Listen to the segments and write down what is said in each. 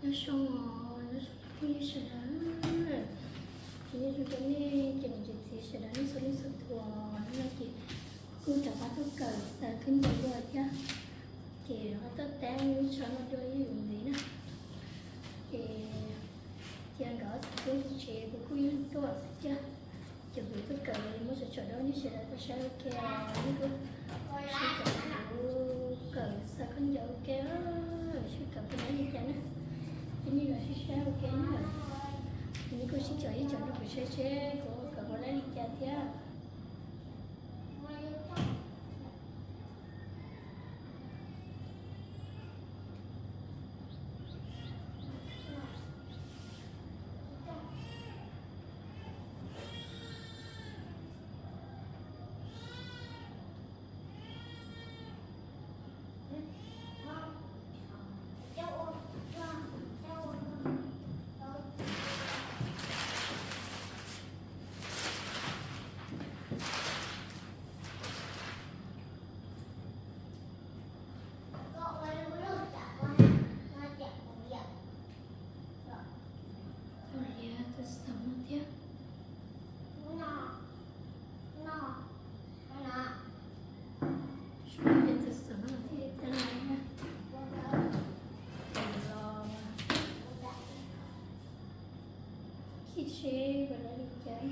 Nyob zoo os, nyob zoo phooj ywg sawv daws. Ces nyob zoo rau nej cov niam cov txiv sawv daws nej txhua leej txhua tus. Hnub no ces kuv kuj rov qab tuaj kawm xaws khaub ncaws dua thiab. Ces rov qab tuaj teb lub tsho no dua ib yam nkaus na. Ces cia nkawd ob txiv tub mus tsev, kuv kuj ib leeg tuaj xwb thiab. Ces kuv tuaj kawm muab tsom tsom rau nej sawv daws tau saib ua ke. Nej kuj sib koom kuv kawm xaws khaub ncaws ua ke, sib koom kuv lab li cas na. Ces nej los sib saib ua ke na. Ces nej kuj sib koom ib koom rau kuv saib seb kuv kawm kuv lab li cas thiab. Tau liab tus xeem no thiab. Tau liab tus xeem no thiab, tau liab los khib seb puas lab li cas.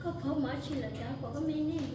Koj phob mov tsis lawm cas pom koj me nej.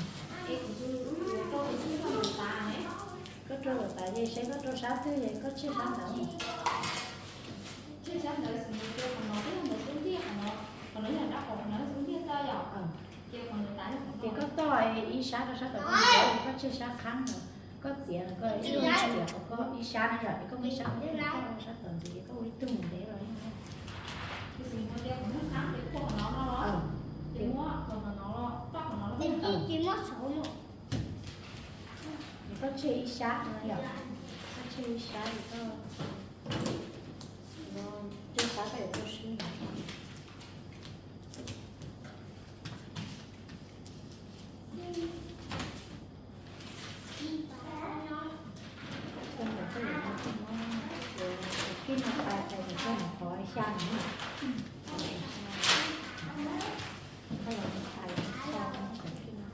Los koj puas hnov lub na? Koj rau lawm tas ces saib koj rau sab twg es koj tseg sab ntawd. Tseg sab ntawd xwb, qhov no twb yog ntawd xub ntiag, qhov no, qhov no yog dab qhov no xub ntiag txoj yom. Ces koj toj ib sab rau sab tod, koj tseg sab qhab ntawd, koj txiav, koj ib tug txiav qhov koj ib sab na yom, es koj muab ib sab qhov koj toj rau sab tod ntxiv, es koj ua ib tug mus ntev los. Ces koj tseg ib sab no yom, koj tseg ib sab es koj, tseg sab koj yuav tau sib no. Koj ntawm koj yuav no, koj muab, koj kij no tag ces koj mus qhov xya no na. Koj los mus tag, koj mus qhov kij no.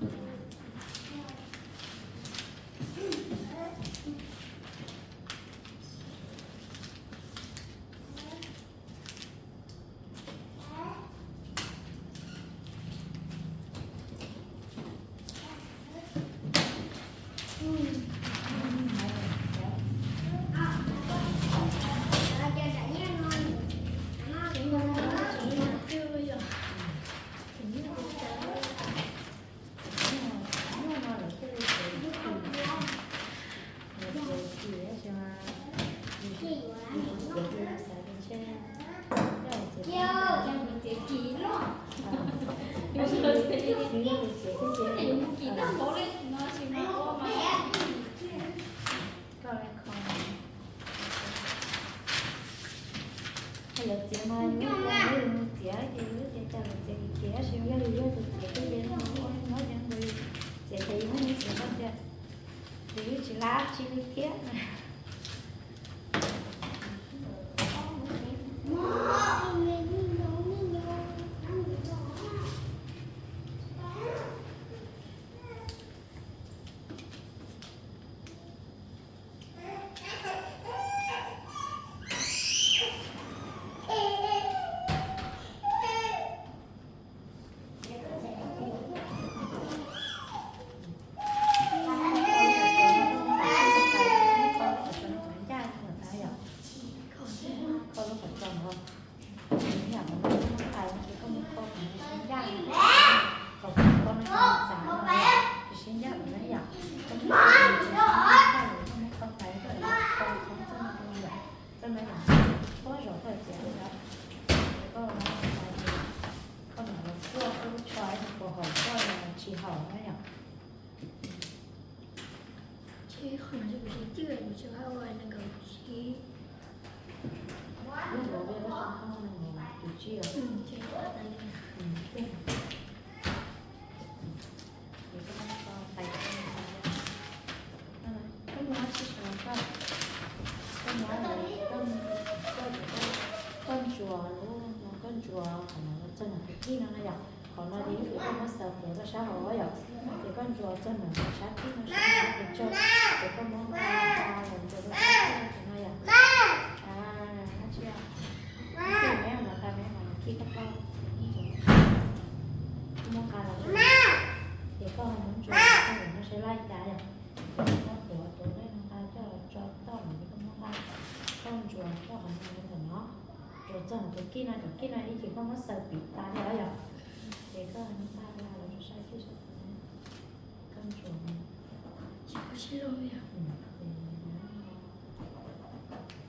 Mas yus ua cas yus mus txiav ces yus tias cas lawv txiav kev kev, tab sis yog yus yog tus txiav ces yus ua nyob yus txiav ces yus muaj nyiaj txiav koj tias ces yus tsis lab tsi li thiab. Kho lub qhov tsos no, yam no koj muab qais no ces koj muab kho kom nws sib ncaj, kom koj no ces nws txav no ces sib ncaj no na yom. Koj muab kho kom nws sib ncaj, koj muab kho qais koj kho txog no yom, txog no yom, txhua zaus koj txiav yom, koj kho kom los kuaj koj lub tsho puas haum koj los tsis haum na yom. Ces qhov no ces kuv tsis cwj, kuv tsis hab ua nees nkaum tsib. Lub nkaus peb lub xyoo koj nees nkaum tsib os. Koj muab tsis sawv koj, koj muab, koj ntsuas lub no, koj ntsuas qhov no txog nram tus kij no na yom. Qhov no ces ib pliag koj muab xaws plhuav rau sab hauv yom, ces koj ntsuas txog nram sab kij no sab no pes tsawg, ces koj muab nqa los ntsuas rau sab kij no yom. Ib pliag me no nqa me no kij koj, koj muab nqa los, ces koj muab ntsuas txog nram no seb laj cas yom. Ces koj muab tuav tuav me no nqa coj los tso toj no, ces koj muab nqa, koj ntsuas txog qhov no ntawm no, ntsuas txog nram tus kij no, tus kij no ib chim koj muab xaws piv tas li yom. Ces koj nqa los rau sab kij sab tod, koj ntsuas, ces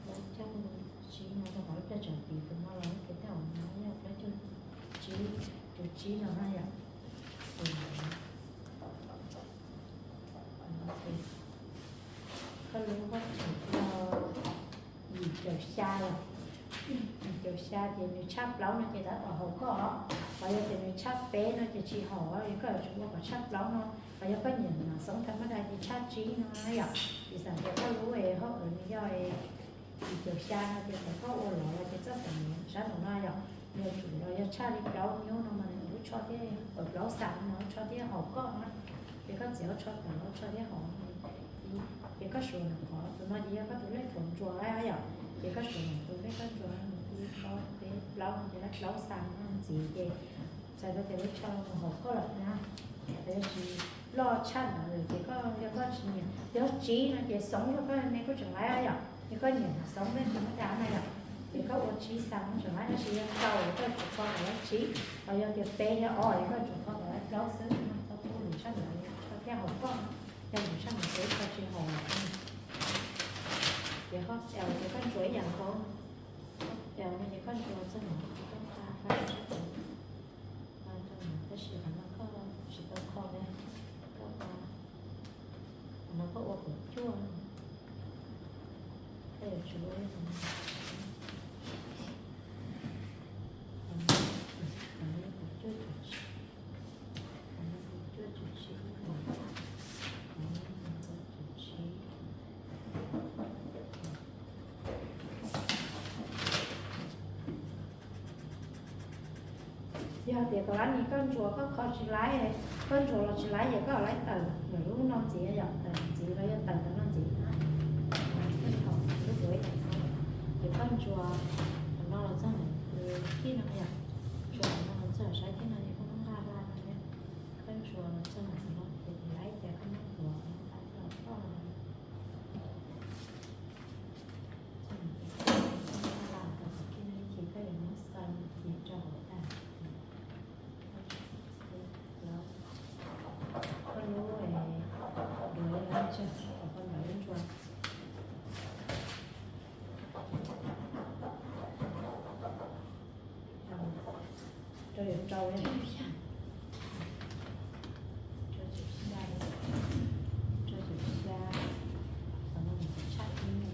plaub caug tsib no rau qhov ib pliag tseem piv tus no los ib pliag tej zaum no yog plaub caug tsib, tus tsib no na yom. Koj lub koj tseem yog yim caum xya los, yim caum xya ces nws tshaj plaub no ces tab tom haum koj os. Qhov yog tias nws tshaj peb no ces tsis haum, koj yuav tsum ua kom tshaj plaub no. Qhov yog koj nyiam nam xoob thaj mab dai ces tshaj tsib no na yom. Piv xam tias koj lub hauj lwm nws yog yim caum xya no ces thaum koj ua lov los ces txoj kev sab nraum no yom, nws yuav tsum los yog tshaj li plaub nyuj no mas nws lub tsho thiaj, plaub xam no lub tsho thiaj haum koj na. Ces koj txiav lub tsho tawm lub tsho thiaj haum. Ces koj suav nws qhov tus no ces yog koj tus lej thaum ntsuas lawm yom. Ces koj suav nws tus lej koj ntsuas, ib, ob, peb, plaub no ces lawv plaub xam no ntxiv ces txhais tau tias lub tsho no haum koj lawm na. Yog tsis loj tshaj ntawd ces koj, yog koj tsis nyiam, yog tsib no ces xoob yog koj me kuj tseem laib yom. Yog koj nyiam xoob me tsis muaj cas na yom, ces koj ua tsib xam no tseem laib, tab sis yog rau koj tsum kho kom lawv tsib, ho yog tias peb yog ob ces koj tsum kho kom lawv plaub xwb, txhob pub lwm sab ntawd, koj thiaj haum koj. Yog lwm sab ntawd ces koj tsis haum lawm. Ces ho, ces koj ntsuas ib yam nkaus, ces koj ntsuas txog no ces koj nqa, nqa rau sab tod, nqa rau no, tab sis qhov no koj tsis tau kho li, koj nqa, qhov no koj ua kaum cuaj, koj yuav tsum ua li no, qhov no, qhov no kaum cuaj caum tsib, qhov no kaum cuaj caum tsib, qhov no kaum cuaj caum tsib. Yog tias tus lab ni koj ntsuas koj kho tsis laib, koj ntsuas los tsis laib ces koj laib tawm ntawm lub no ntxiv yom, tawm ntxiv los yog tawm ntawm no ntxiv na. Lub duav ib yam no, ces koj ntsuas ntawm no los txog ntawm kij no yom, ntsuas ntawm no los txog sab kij no ces koj muab nqa hla no, koj ntsuas los txog ntawm no ces tus lab ces koj muab tuav nqa rau koj. Txog ntawm no ces koj muab nqa rau tom kij no ib chim koj yuav muab xaws ces rau hauv tag. Koj lub duav yog tsawg kom koj ntawd ntsuas. Rau yam rau, rau caum xya, rau caum xya, qhov no tshaj ib no.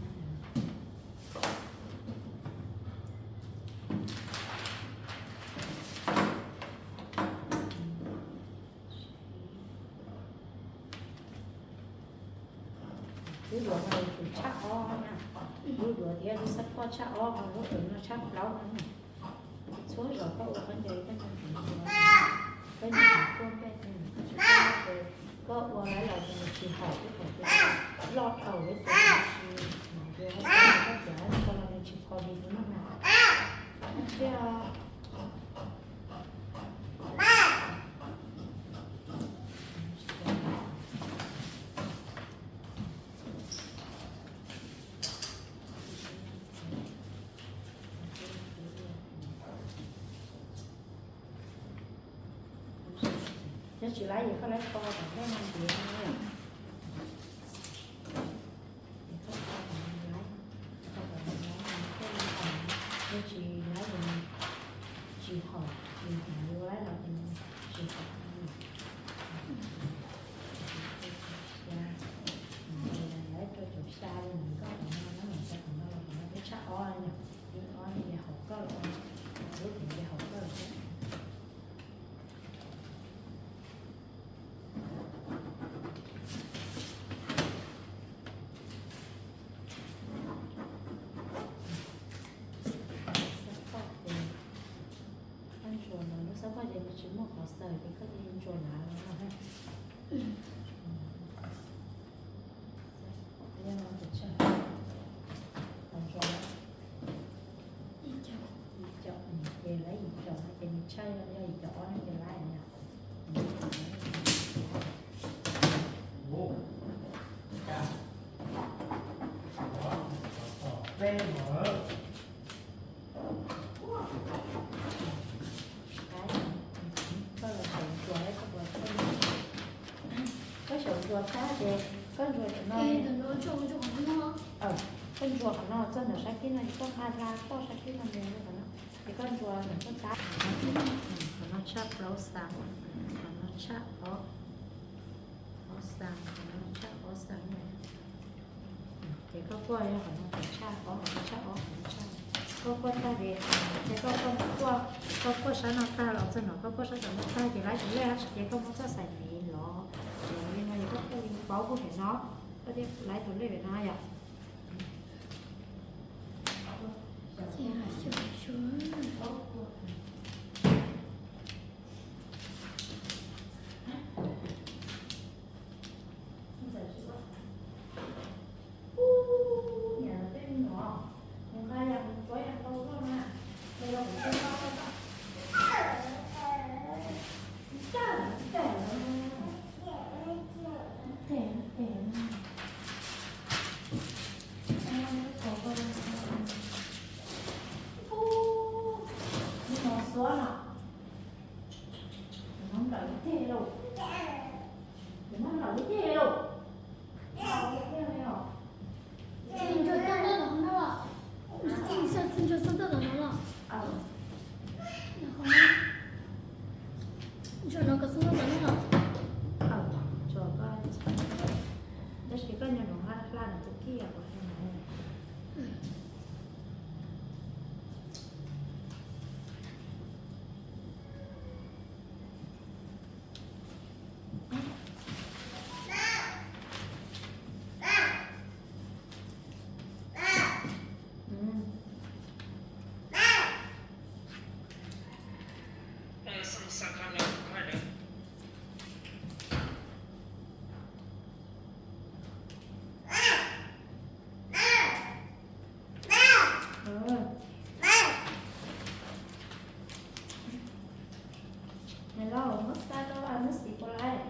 Lub duav no yuav tsum tshaj ob na, lub duav thiab lub xab phoj tshaj ob, ho lub duav no tshaj plaub no na. Txhua zaus koj ua khaub ncaws koj nco ntsoov, koj nco ntsoov kuaj npej, koj ua lawm los nws tsis haum, ib thaum ces loj tau ib tug tsis, nws yuav hab xab koj txiav koj los nws tsis kho li tus no na. Thiab yog tsis laib ces koj laib kho kom npej no ntiav no yom. Ces koj kho kom nws laib, kho kom nws laib no thiaj li, yog tsis laib ces tsis haum, tsis haum, yuav laib los ces tsis haum. Xya, laib rau caum xya li, koj qhov no na, qhov no los qhov no peb tshaj ob yom, ib ob no ces haum koj lawm, lub cev ces haum koj lawm thiab. Xab phoj ces koj ntsuas no, lub xab phoj ces nws tsis muaj qhov xaws ces koj cia li ntsuas nav no. Ib co, ces laib ib co no ces nws tshaj, yog ib co ob no ces laib yom. Koj los xyaum ntsuas, koj xyaum ntsuas tag ces koj ntsuas no, koj ntsuas qhov no txog ntawm sab kib no, koj nqa hla toj sab kib no mus qhov no, ces koj ntsuas ntawm koj tab. Qhov no tshaj plaub xas, qhov no tshaj ob, ob xas, qhov no tshaj ob xas na. Ces koj kuaj yog qhov no kom tshaj ob, qhov no tshaj ob, qhov no tshaj. Koj kuaj tag ces, ces koj, koj kuaj, koj kuaj sab no tag los txog no, koj kuaj sab tom no tag ces laib tus lej, ces koj muab txoj xaim me los, ces li no ces koj kuaj li paub kuj pem no, koj thiaj laib tus lej pem no yom. Ub, no xuav no. Tus no nplaum ib ceg lauj. Tus no nplaum ib ceg lauj. Nplaum ib ceg li os. Ntsuas txog ntawm no los? Ntsuas txog ntawm no los? Ntsuas no kom txog ntawm no los? Ntsuas koj, tab sis koj nyob no hla hla no tus kij os. Nws los muab xa rau muab xim puas lawm.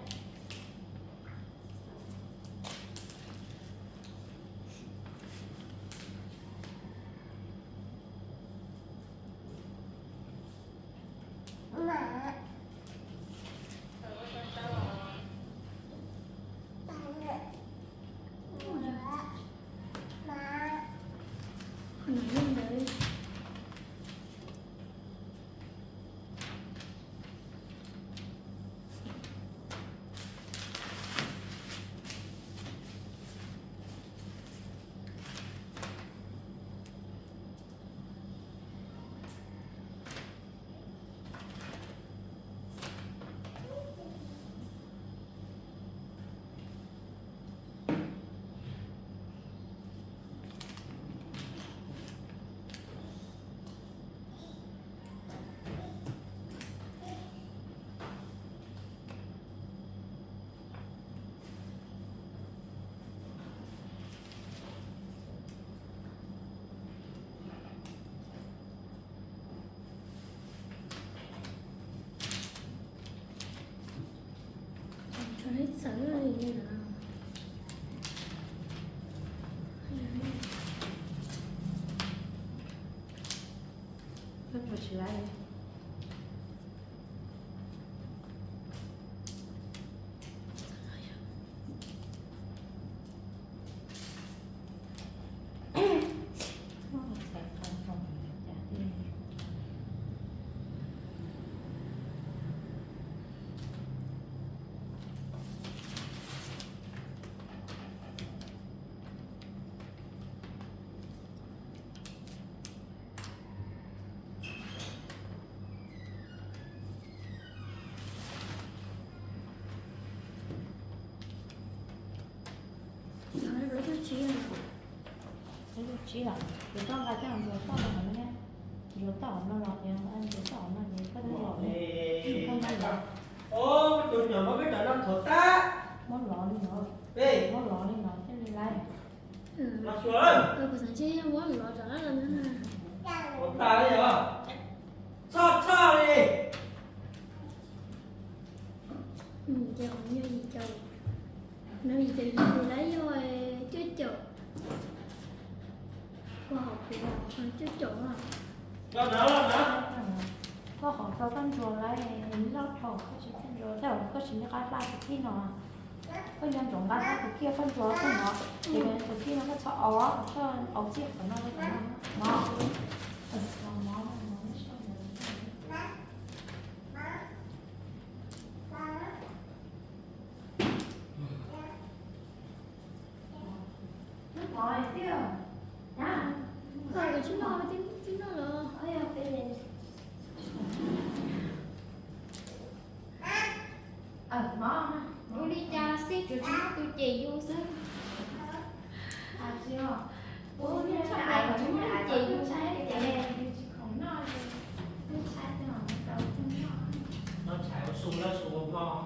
Tsib los, ib lub tsib los ces koj nqa coj ntxuav toj hauv no, ntxuav toj hauv no los, ntxuav toj hauv no ces koj twb los, koj muab los, tus nyuam no peb cov no thov tab, muab los li no, muab los li no thiaj li laib. Kuv xav ntshe muab los rov qab los no na. Thov tab li os, txhob txhob li. Ces qhov no yim caum, no yim caum yim ces lawv yog cuaj caum. Koj hauv kuv cuaj caum no. Koj hauv tau koj ntsuas lawm, loj dhau koj tsis txawj ntsuas, tej zaum koj tsis nco qab hlab tus kij no. Koj nco ntsoov nqa hlab tus kij koj ntsuas koj no, ces tus kij no koj txhob au, koj au txij qhov no rau qhov no, mov, mov, mov. Ua li cas xij tsuas tsis muaj tus cem yus xwb. Ua li cas tsis muaj tus cem yus xwb ces.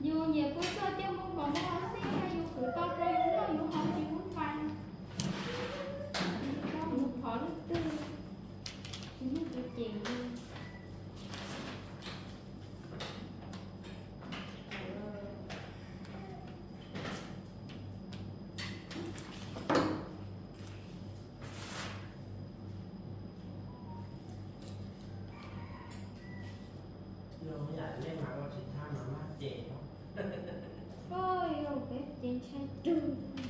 Yus nyiam kua txob coj mus kom npua xij, yus khwv tau rau yus noj yus haus tsis muaj fais. Yus phov leej twg, tsis muaj tus cem yus. Yog yam nej mas ua tsis thaj mas maj ces. Oj, yog peb ces ntshai kawg.